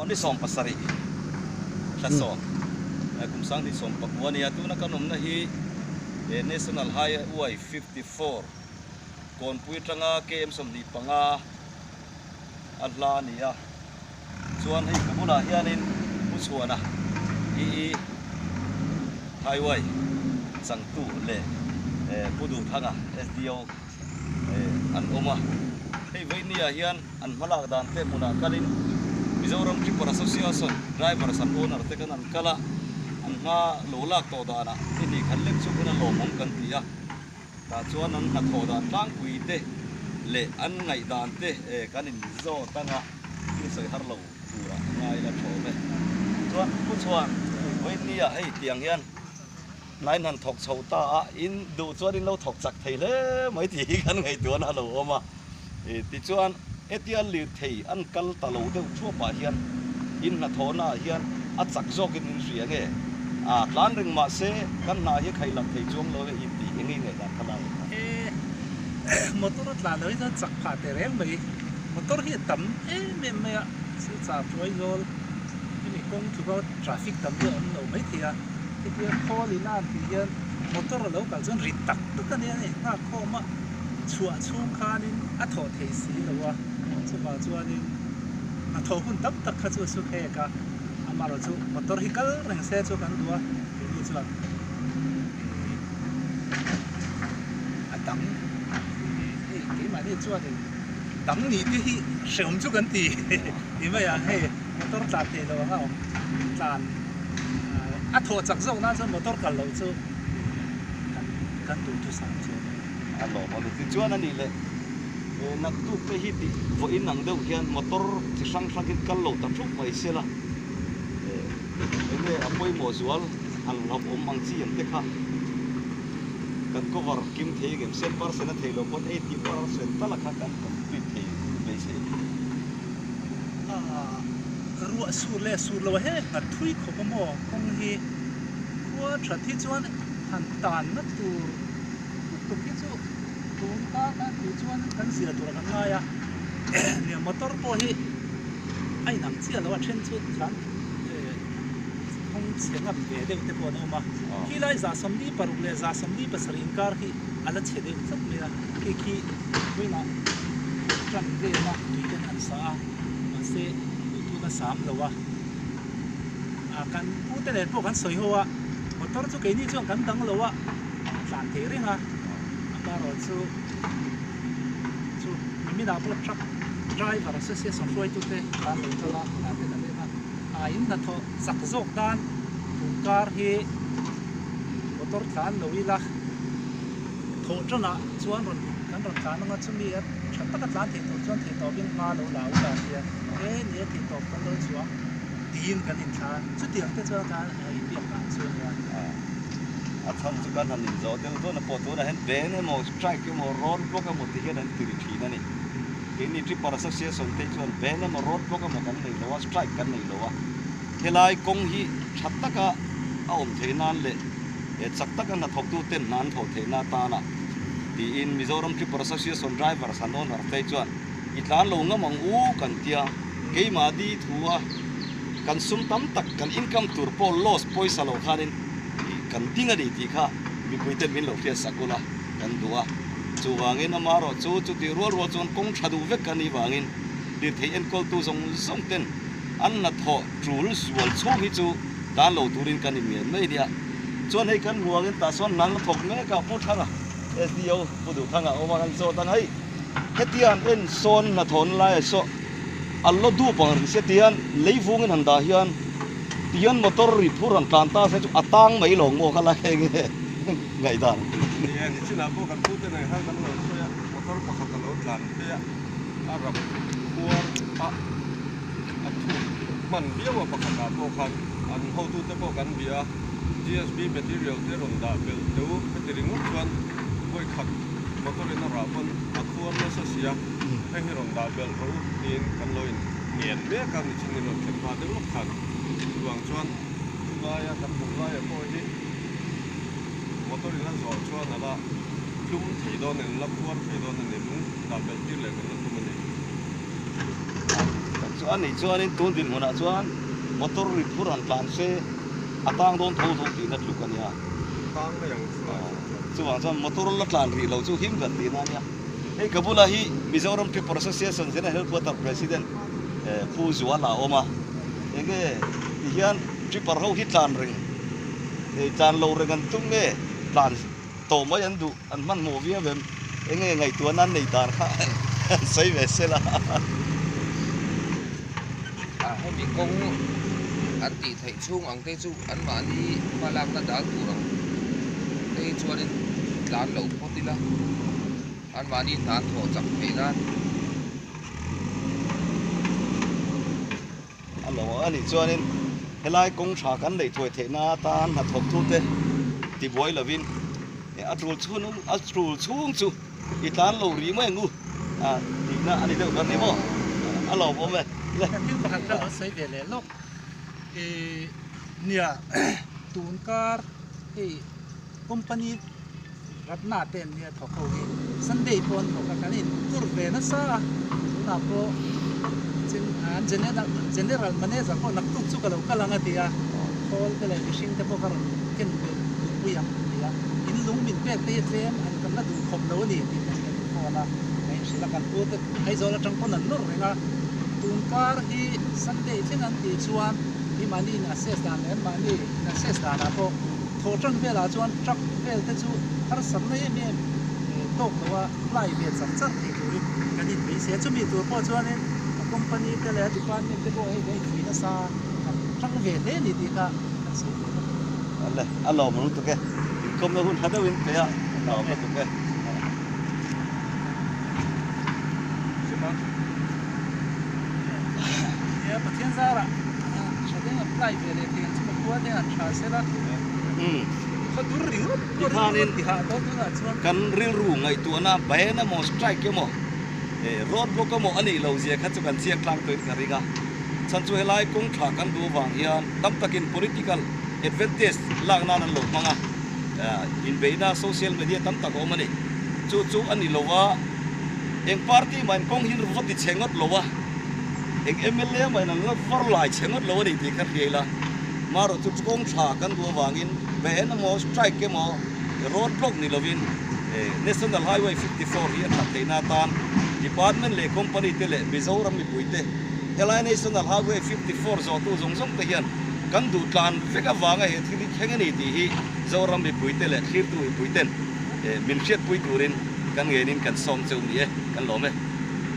Ni 70 thla 10 kum 2019 a nia. Tuna kan awmna hi National Highway 54 Kawnpui atanga KM 25 a hla a ni a. Chuan hei ka bulah hianin Pu Chhuana EE Highway changtu leh Pu Duhthanga SDO an awm a. Hei vawinia hian an hmalak dan te hmunah kalin Mizoram Tripper Association drivers and owner te khan an kal a, an hma lo lak tawh danah ni hnih khat lek chu khan a lawmawm kan ti a. Tah chuan an hnathawh dan tlangpui te leh an ngaih dan te kan in zawt ang a, thil sawi har lo turah a ngai la thawm e. Chuan Pu Chhuan, vawinia hei tiang hian hnain han thawk chho ta a, in duh chuan in lo thawk chak thei hle mai tih hi kan ngaihtuahna a lo awm a. Tichuan hetia lirthei an kal ta lo deuh thuapah hian in hnathawhnaah hian a chak zawkin in hria nge? A tlan reng mah se kan hna hi khai lang thei chuang lo e in tih eng nge ngaihdan kha lai kha? E, motor a tlan lo hi chuan chak phah teh reng mai. Motor hi a tam em em mai a, silchar hruai zawl hemi kawng tluka traffic tam hi a awm lo maithei a. Hetia khawl in a an tih hian motor a lo kal chuan rit tak tak a nia hei nghak khawm a chhuah chhung khanin a thawh thei si lo a, chuvang chuanin a thawh hun tam tak kha chu a su khek a, amaherawh chu motor hi kal reng se chu kan duh a, keini chuan ih a dang ih hei keimahni chuanin dang nih te hi hrehawm chu kan ti ti mai a, hei motor tlan thei lo anga awm tlan. A thawh chak zawk nan chuan motor kal loh chu kan kan duh thusam chu a ni. A lawm a ni. Tichuan a nih leh naktuk te hi tih vawiin ang deuh hian motor chi hrang hrang hian kal lo ta thup mai se la, eng nge a pawimawh zual han hlauh awm ang chi ang te kha kan cover kim thei ang em? Cent percent a thei lo pawn 80% tal a kha kan complete thei beisei a ni. Ruah sur leh sur lo a he nghat thui khawp a maw kawng hi khua that hi chuan han tan na tur lutuk hi chu tun ta kan tih chuan kan zir tur ah kan ngai a nia motor pawh hi a inang chiah lo a then chu tlan kawng chhe ngam ve deuh te pawh an awm a khilai 46 leh 47 inkar khi a la chhe deuh tlat mai a khi khi vawiinah tan vela tui ten an sa a. Mahse, duhtuna sam lo a, ah kan pute nen pawh kan sawi ho a, motor chu keini chuan kan dang lo a, a tlan thei reng a, amaherawh chu chu niminah pawh truck driver association hruaitute khan lo kal a, hna te kan en a, ah in hnathawh chak zawk nan tun kar hi motor tlan lo ila thawh tanah chuan rawn kan rawn tlan ang a, chumi a. Tha taka tlan thei tur chuan thei tawpin hma lo la u la tia e ni a thei tawp kan lo chhuang tiin kan inthla a, chutiang te chuan khan inbiak dan chu a nia. A chhan chu kan han inzawh deuh dawn a pawh tunah hian ban emaw strike emaw road block emaw ti hian an ti ri thin a ni. Keini Tripper Association te chuan ban emaw road block emaw kan nei lo a, strike kan nei lo a. Helai kawng hi tha taka a awm theih nan leh chak taka hnathawktuten hna an thawh theihna atana tiin Mizoram Tripper Association Drivers and Owners te chuan i tlan lo ngam ang u kan tia, keimah di thu a kan sum tam tak kan income tur pawh loss pawisa lo khanin kan ding a ni tih kha mipui ten min lo hriat sak ula kan duh a. Chuvangin amaherawh chu chutih rual rual chuan kawng tha duh vek a nih vangin lirthei enkawltu zawng zawng ten an hnathawh tul zual chhung hi chu tan lo turin kan inngen mai nia. Chuan hei kan hmuangin tah sawn hna an la thawk mek a, Pu Thanga, SDO Pu Duhthanga awm a kan zawt ang hei hetia an en sawn hnathawhna laiah saw a la dup ang reng sia tihian lei vungin han dah hian tihian motor ri phur han tlan ta se chu a tang mai lo maw kha la heng nge ngaihdan. Ni e, nichinah pawh kan pute nen khan kan lo sawi a, motor pakhat a lo tlan phei a, a rap khuar a a thuk hman viau a pakhatah pawh khan an hotute pawh kan bia a. GSB material te rawn dah belh teu heti ringawt chuan vawi khat motor in a rah pawn a khuar nasa sia hei hi rawn dah belh rawh u tiin kan lo in ngen mek a nichin in rawn thlen hma deuh lawk khan chuvang chuan chulaia kan hmuh laia pawh hi motor in a zawh chuan a la tlum thei dawn a ni la khuar thei dawn a ni lung dah belh tir leh kan la tum a ni. Chu a nih chuanin tun dinhmunah chuan motor ri phur han tlan se a tang dawn tho tho tihna tluk a nia. Tang mai ang chu lai chuan. Chuvang chuan motor la tlan rih lo chu him ber tihna a nia. Hei ka bulah hi Mizoram Tripper Association General Headquarter President Pu Zuala a awm a. Enge tihian tripper ho hi tlan reng, tlan lo reng an tum nge tlan tawh mai an duh an hmanhmawh viau em? Enge ngaihtuahna an nei dan kha an sawi ve sela. A hemi kawng an tih theih chhung ang te chu anmahni hmalakna dal tur ang te hi chuanin tlan loh phawt ila anmahni hna an thawh chak theih nan. A lo a nih chuanin helai kawng tha kan neih thuai theihna atan hnathawk thute tibuai lovin a tul chhun a tul chhung chu i tlan lo rih mai ang u a tihna a ni deuh kan ni maw a lawmawm e le. Thil pakhat ka lo sawi ve leh lawk ih nia tun kar hei company Ratna te an nia thawk ho hi Sunday pawh an thawk a kan in tur ve nasa a tunah pawh an general manager pawh naktuk chu ka lo kal ang a ti a khawl te leh mihring te pawh ka rawn ken ve duhpui ang a ti a in lung min pek te hi tlem an kan la duh khawp lo a ni tih te kan phone a ka inhrilh a kan pu te Aizawl atang pawn an nawr reng a tun kar hi Sunday thleng an tih chuan keimahni in assess dan leh anmahni in assess danah pawh Thaw tan velah chuan truck vel te chu harsatna em em tawk lo a ply ve char char thei turin kan inbeisei a. Chumi tur pawh chuanin a company te leh a department te pawh hei kan inpui nasa kan tang ve hle a ni tih kha kan sawi ve bawk a ni. Awle, a lawm lutuk e. Inkawmna hun tha deuhin pe a, a lawm lutuk e. Nia Pathian zarah tha deuh an apply ve leh thei ang chu khua te han tha sela khaw dur ringawt pawh ringawt ti hah dawn tunah chuan kan rilru ngaihtuahna ban emaw strike emaw road block emaw a nih loh zia kha chu kan chiang tlang tawhin ka ring a chhan chu helai kawng tha kan duh avang hian tam takin political advantage lak nan an lo hmang a. Inbeihna social media tam tak a awm a ni. Chu chu a ni lo a, eng party mahin kawng hi va ti chhe ngawt lo a, eng mla mahin an la var lai chhe ngawt lo a ni tih kha hria ila. Marawh chu kawng tha kan duh avangin ban emaw strike emaw road block ni lovin National Highway 54 hi a that theihna atan department leh company te leh Mizoram mipui te helai National Highway 54 zawhtu zawng zawng te hian Kan duh tlan vek avanga he thil hi thleng a ni tih hi Zoram mipuite leh thlirtu mipuiten min hriatpui turin kan ngenin kan sawm cheu ni e, kan lawm e.